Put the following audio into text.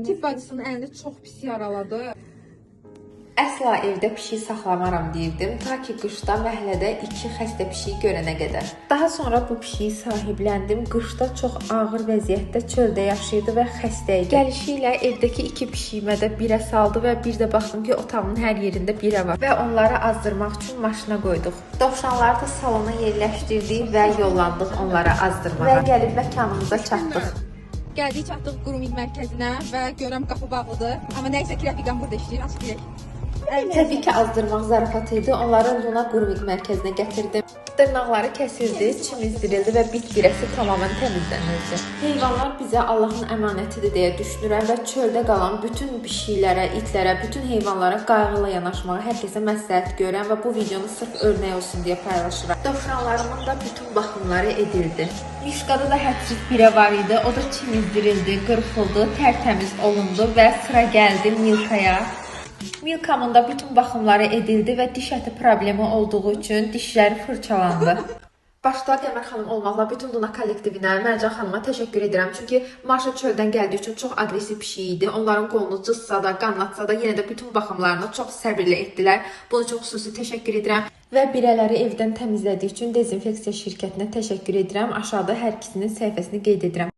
Tibb bacısının əlini çox pis yaraladı. Əsla evdə pişik saxlamaram deyirdim, ta ki qışda məhəllədə iki xəstə pişik görənə qədər. Daha sonra bu pişiyi sahibləndim. Qışda çox ağır vəziyyətdə çöldə yaşayırdı və xəstə idi. Gəlişi ilə evdəki iki pişiyimə də birə saldı və bir də baxdım ki, otağın hər yerində birə var və onları azdırmaq üçün maşına qoyduq. Dovşanları da salona yerləşdirdik və yollandıq onlara azdırmağa. Və gəlib məkanımıza çatdıq. Gəldik, çatdıq grooming mərkəzinə və görürəm qapı bağlıdır. Amma nəysə ki, rəfiqəm burada işləyir, açıb girək. Təbii ki, azdırmaq zarafatı idi. Onları Luna Grooming mərkəzinə gətirdim. Dırnaqları kəsildi, çimizdirildi və bit birəsi tamamilə təmizlənildi. Heyvanlar bizə Allahın əmanətidir deyə düşünürəm və çöldə qalan bütün pişiklərə, itlərə, bütün heyvanlara qayğıyla yanaşmağı hər kəsə məsləhət görürəm və bu videonu sırf örnək olsun deyə paylaşıram. Dovşanlarımın da bütün baxımları edildi. Mişqada da hədsiz birə var idi. O da çimizdirildi, qırxıldı, tərtəmiz olundu və sıra gəldi Milkaya. Milkamın da bütün baxımları edildi və diş əti problemi olduğu üçün dişləri fırçalandı. Başda Qəmər xanım olmaqla bütün Luna kollektivinə, Mərcan xanıma təşəkkür edirəm. Çünki Maşa çöldən gəldiyi üçün çox aqressiv pişik idi. Onların qolunu cızsa da, qanatsa da yenə də bütün baxımlarını çox səbirlə etdilər. Bunun üçün xüsusi təşəkkür edirəm. Və birələri evdən təmizlədiyi üçün dezinfeksiya şirkətinə təşəkkür edirəm. Aşağıda hər ikisinin səhifəsini qeyd edirəm.